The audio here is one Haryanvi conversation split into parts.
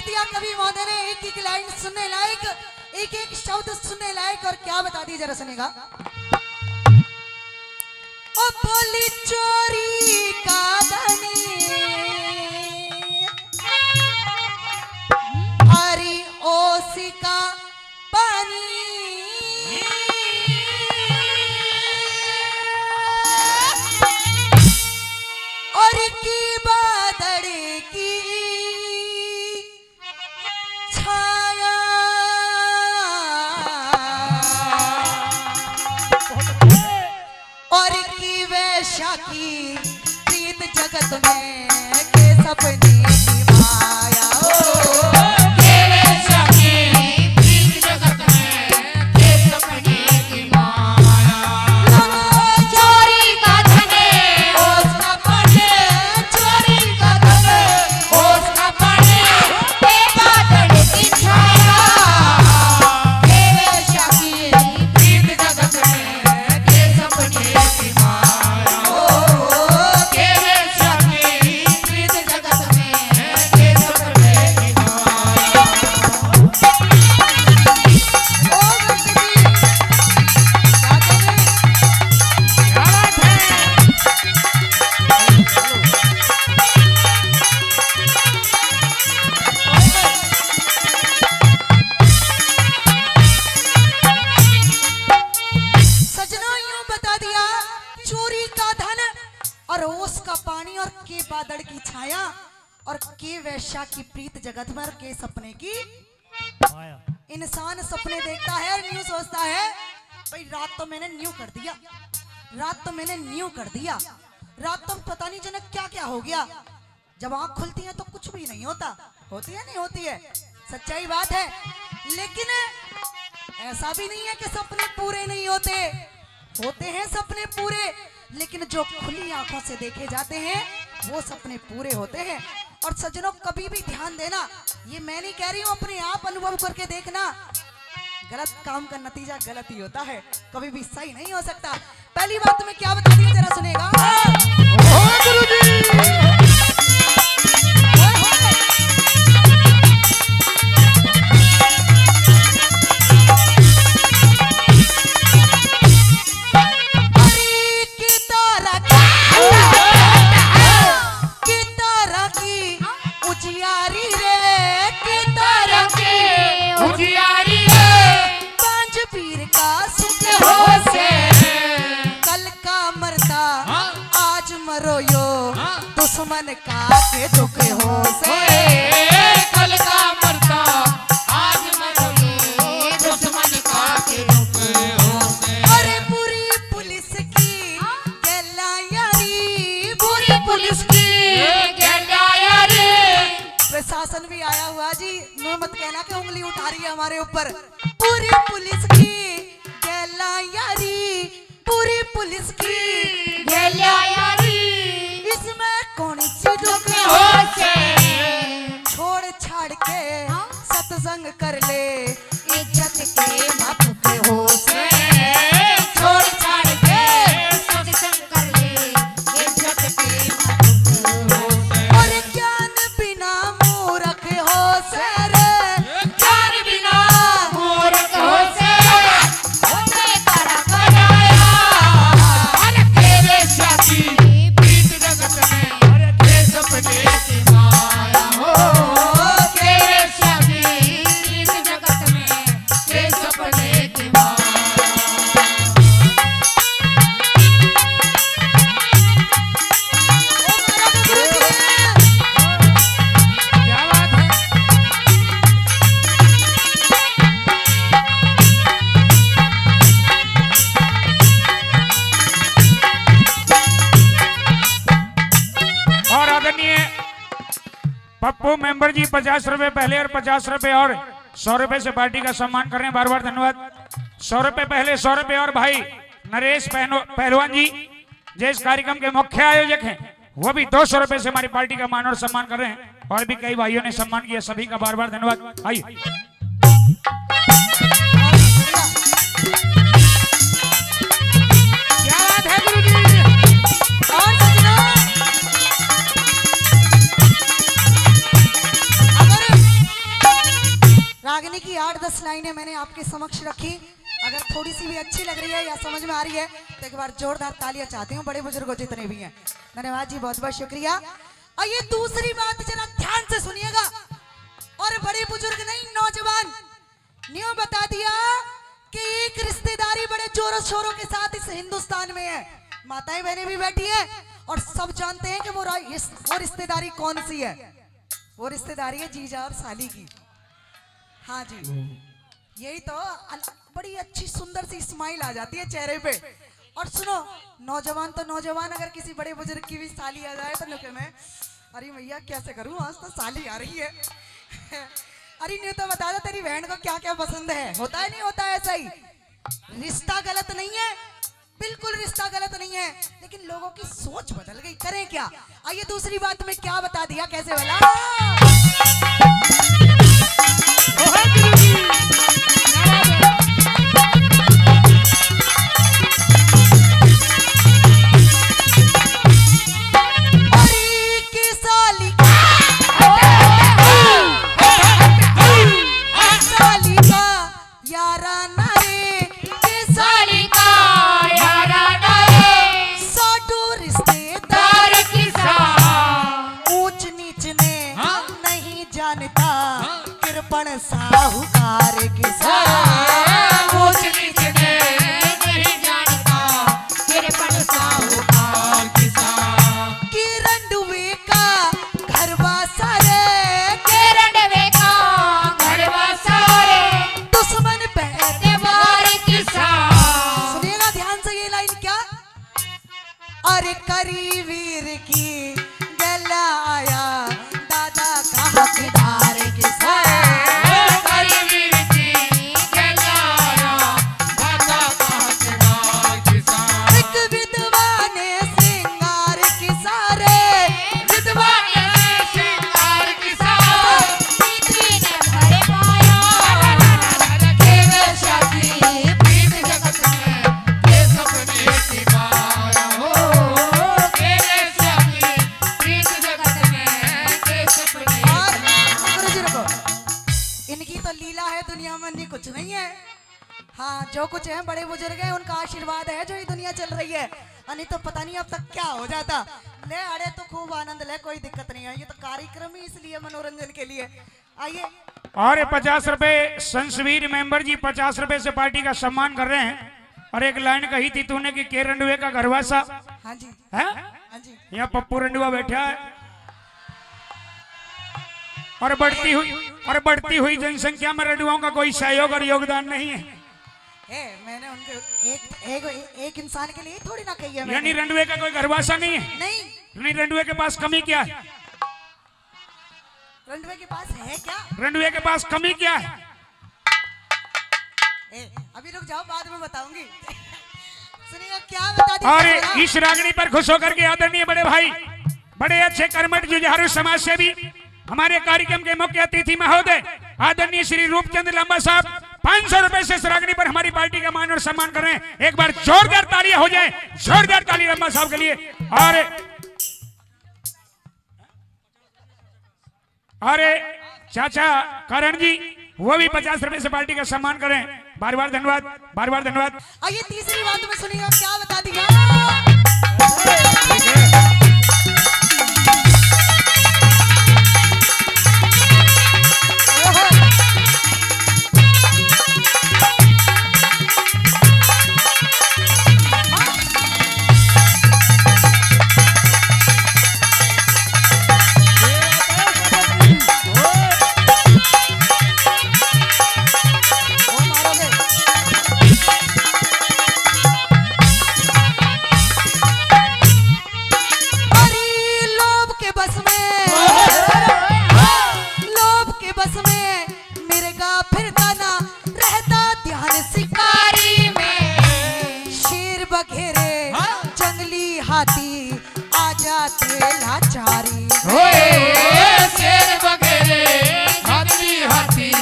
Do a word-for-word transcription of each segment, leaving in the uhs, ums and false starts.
दिया कवि महोदय ने एक एक लाइन सुनने लायक, एक एक शब्द सुनने लायक। और क्या बता दी, जरा सुनेगा। ओ बोली चोरी का धनी, हरी ओसी का पानी। और की बादल की छाया। और की वैशा की प्रीत जगत में के सपने की माया। ओ, के वैशा की प्रीत जगत में के सपने की माया। चोरी का धने, उसका पड़े, चोरी का धने, उसका पड़े, के बादल की छाया। के वैशा की प्रीत जगत में के सपने की माया। ओ, के वैशा की प्रीत जगत में के सपने की माया। ओ, क्या बात है? सजनों, यूं बता दिया, चोरी का धन और ओस का पानी और के बादल की छाया और के वैशा की प्रीत जगत में और के सपने की माया। इंसान सपने देखता है और यूं सोचता है, भाई, रात तो मैंने न्यू कर दिया, रात तो मैंने न्यू कर दिया, रात तो पता नहीं जनक क्या क्या हो गया। जब आंख खुलती है तो कुछ भी नहीं होता। होती है, नहीं होती है? सच्चाई बात है। लेकिन ऐसा भी नहीं है कि सपने पूरे नहीं होते, होते हैं सपने पूरे, लेकिन जो खुली आंखों से देखे जाते हैं, वो सपने पूरे होते हैं। और सज्जनों, कभी भी ध्यान देना, ये मैं नहीं कह रही हूं, अपने आप अनुभव करके देखना, गलत काम का नतीजा गलत ही होता है, कभी भी सही नहीं हो सकता। पहली बात तुम्हें क्या बता दी, जरा सुनेगा। ओ गुरु जी। ओए होए। अरे की तरह की, की तरह की उजियारी रे, की तरह की उजियारी रे। पांच पीर का सुख हो से, कल का मरता, हाँ। आज मरो यो, हाँ। दुश्मन का के दुख हो से। ओए, कल का मरता, आज मरो यो, दुश्मन का के दुख हो से। अरे बुरी पुलिस की गैला यारी, बुरी पुलिस की गैला यारी। प्रशासन भी आया हुआ जी, नो मत कहना कि उंगली उठा रही है हमारे ऊपर। पूरी पुलिस की गैला यारी, पूरी पुलिस की गैला यारी। इसमें कौन सी दुख हो से, छोड़ छाड़ के, हाँ। सत्संग कर ले, इज्जत के मत हो से। छोड़ छाड़ के सत्संग कर ले, इज्जत के मत हो से। और ज्ञान बिना मूर्ख हो से रे, ज्ञान बिना मूर्ख हो से। होते करा कराया। अरे तेरे साथी प्रीत जगत में, अरे के सपने की माया हो। तेरे साथी प्रीत जगत में, के सपने की माया। क्या बात है। और आदरणीय पप्पू मेंबर जी पचास रुपए पहले और पचास रुपए और सौ रुपए से पार्टी का सम्मान कर रहे हैं, बार बार धन्यवाद। सौ रुपए पहले, सौ रुपए और भाई नरेश पहनो-, पहलवान जी, जो इस कार्यक्रम के मुख्य आयोजक हैं, वो भी दो सौ रुपए से हमारी पार्टी का मान और सम्मान कर रहे हैं। और भी कई भाइयों ने सम्मान किया, सभी का बार बार धन्यवाद। आइए। क्या बात है गुरुजी। और सज्जनों, अगर की आठ दस लाइनें मैंने आपके समक्ष रखी। अगर थोड़ी सी भी अच्छी लग रही है या समझ में आ रही है तो एक बार जोरदार तालियां चाहती हूँ बड़े बुजुर्गों जितने भी हैं। धन्यवाद जी, बहुत बहुत शुक्रिया। और ये दूसरी बात जरा ध्यान से सुनिएगा, और बड़े बुजुर्ग नहीं, नौजवान, न्यू बता दिया कि एक रिश्तेदारी बड़े जोरों शोरों के साथ इस हिंदुस्तान में है। माताएं बहनें भी बैठी हैं और सब जानते हैं कि वो रा-, इस, वो रिश्तेदारी कौन सी है। वो रिश्तेदारी है जीजा और साली की। हाँ जी, यही तो अल-, बड़ी अच्छी सुंदर सी स्माइल आ जाती है चेहरे पे। और सुनो, नौजवान तो नौजवान, अगर किसी बड़े बुजुर्ग की भी साली आ जाए तो नुके में, अरे भैया कैसे करूँ, आज तो साली आ रही है। अरे न्यू तो बता दो तेरी बहन को क्या क्या पसंद है, होता है नहीं होता है ऐसा ही। रिश्ता गलत नहीं है, बिल्कुल रिश्ता गलत नहीं है, लेकिन लोगों की सोच बदल गई, करें क्या। आइए दूसरी बात में क्या बता दिया, कैसे वाला। अरे की साली का, साली का यारा ना रे, के साली का यारा ना रे। साडू रिश्तेदार दार किसा ऊंच नीच ने हाँ। नहीं जानता। हाँ। कृपण साहूकार किसा हाँ। ऊंच नीच ने नहीं जानता। कृपण साहूकार किसा। किरण दुबे का घर वासा रे। किरण दुबे का घर वासा रे। दुश्मन पे एतबार किसा। सुनिएगा ध्यान से ये लाइन क्या। अरे करी वीर की गला आया दादा का हकदार किसा। करी वीर की गला आया दादा का हकदार किसा। एक विधवा ने श्रृंगार किसा रे। विधवा ने श्रृंगार किसा। प्रीति ने भर पाया। तेरे साथी प्रीत जगत में ये सपने की माया हो। तेरे साथी प्रीत जगत में ये सपने और गुरुजी रुको, इनकी तो लीला है, दुनिया में नहीं कुछ नहीं है। हाँ, जो कुछ है बड़े बुजुर्ग हैं, उनका आशीर्वाद है जो ये दुनिया चल रही है, और नहीं तो पता नहीं अब तक क्या हो जाता। ले अरे तो खूब आनंद ले, कोई दिक्कत नहीं है, ये तो कार्यक्रम ही इसलिए मनोरंजन के लिए। आइए। और पचास रुपए संसवीर मेंबर जी पचास रुपए से पार्टी का सम्मान कर रहे हैं। और एक लाइन कही थी तूने कि के रंडुए का घरवासा हाँ जी। है, हाँ जी। यहाँ पप्पू रंडुआ बैठा है। और बढ़ती हुई, और बढ़ती हुई जनसंख्या में रंडुओं का कोई सहयोग और योगदान नहीं है। ए, मैंने उनके एक, एक, एक इंसान के लिए थोड़ी ना कही है यानी मैंने। रंडुए का कोई घरवासा नहीं है? नहीं। नहीं, रंडुए के पास कमी क्या है? रंडुए के पास है क्या? रंडुए के पास कमी क्या है? ए, अभी रुक जाओ, बाद में बताऊंगी। सुनिए, क्या बता दी और इस रागनी पर खुश होकर के आदरणीय बड़े भाई, बड़े अच्छे कर्मठ जुझारू समाज सेवी, हमारे कार्यक्रम के मुख्य अतिथि महोदय आदरणीय श्री रूपचंद लांबा साहब पाँच सौ रुपए से इस रागनी पर हमारी पार्टी का मान और सम्मान कर रहे हैं। एक बार जोरदार तालियां हो जाए, जोरदार ताली लांबा साहब के लिए। और अरे चाचा करण जी, वो भी पचास रुपए से पार्टी का सम्मान करें। बार बार धन्यवाद, बार बार धन्यवाद। आइए, तीसरी बात में सुनिएगा, क्या बता दिया। अरे लोभ के बस में, लोभ के बस में मिर्गा फिरता ना, रहता ध्यान शिकारी में। शेर बघेरे हाँ। जंगली हाथी आ जाते लाचारी में। ओए, शेर बघेरे जंगली हाथी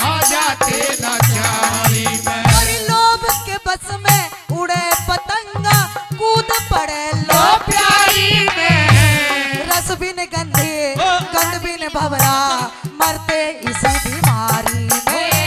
आ जाते लाचारी में। और लोभ के बस में उड़े पतंगा, कूद पड़े लो प्यारी में। रस बिन गंधे, ओ। गंध बिन भंवरा, मरते इसी बीमारी में।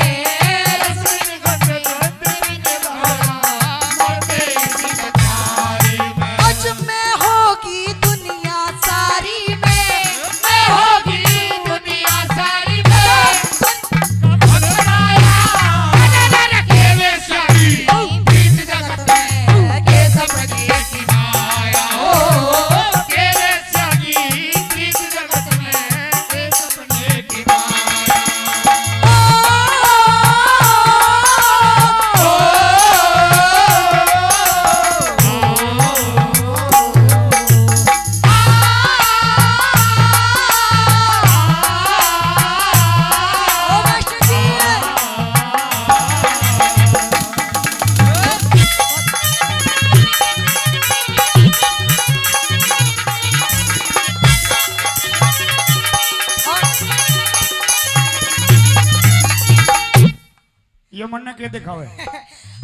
ये मन ने के दिखावे?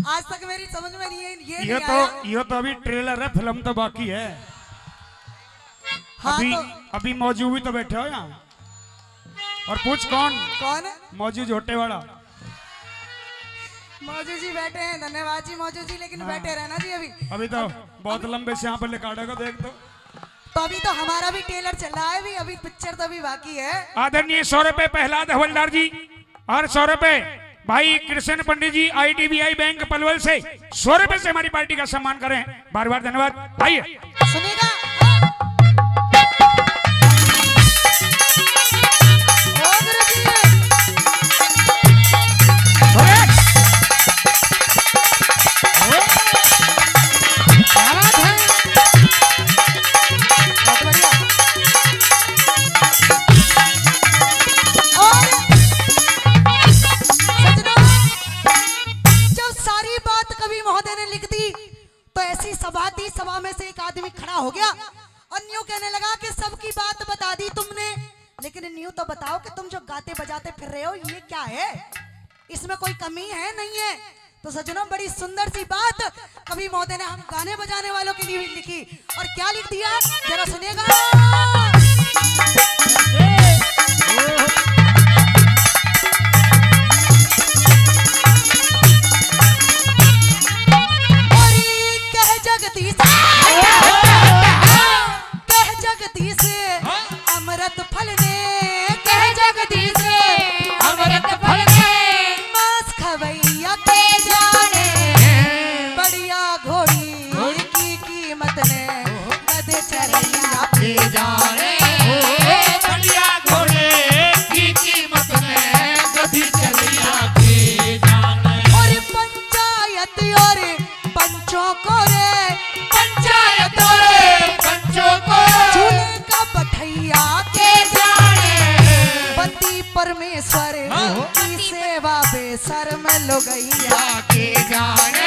आज तक मेरी समझ में नहीं है, ये ये नहीं तो आया। ये तो अभी ट्रेलर है, फिल्म तो बाकी है। हाँ अभी तो अभी मौजू भी तो बैठे हो यहाँ। और पूछ कौन? कौन? मौजू झोटे वाला। मौजू जी बैठे हैं, धन्यवाद जी मौजू जी, लेकिन हाँ। बैठे रहना जी अभी। अभी तो अब, बहुत अब, लंबे से यहाँ पर लिकाड़ेगा, देख तो। तो अभी तो हमारा भी ट्रेलर चल रहा है, अभी अभी पिक्चर तो अभी बाकी है। आदरणीय सौ रुपए प्रहलाद हवलदार जी और सौ रुपए भाई कृष्ण पंडित जी, आईडीबीआई बैंक पलवल से सौ रुपए से हमारी पार्टी का सम्मान करें। बार बार धन्यवाद। आइए। सुनेगा। ओ गुरु जी। अरे। क्या बात है? बहुत बढ़िया। और सजना, जब सारी बात कवि महोदय ने लिख दी, तो ऐसी सभा थी, सभा में से एक आदमी खड़ा हो गया और न्यू कहने लगा कि सबकी बात बता दी तुमने, लेकिन न्यू तो बताओ कि तुम जो गाते बजाते फिर रहे हो, ये क्या है? इसमें कोई कमी है, नहीं है? तो सज्जनों, बड़ी सुंदर सी बात कवि महोदय ने हम गाने बजाने वालों के लिए भी लिखी। और क्या लिख दिया, जरा सुनिएगा। और कह जगदीश, कह जगदीश, अमृत फल ने, कह जगदीश, अमृत फल ने, मांस खवैया के जाने, बढ़िया घोड़ी की कीमत ने, गधे चरैया के जाने। ओ, बढ़िया घोड़े की कीमत ने, गधी चरैया के जाने। और पंचायत और पंचों को रे, पंचायत और पंचों को, चूल्हे का बठैया के जाने, पति परमेश्वर हाँ। की सेवा बेशर्म लुगैया के जाने।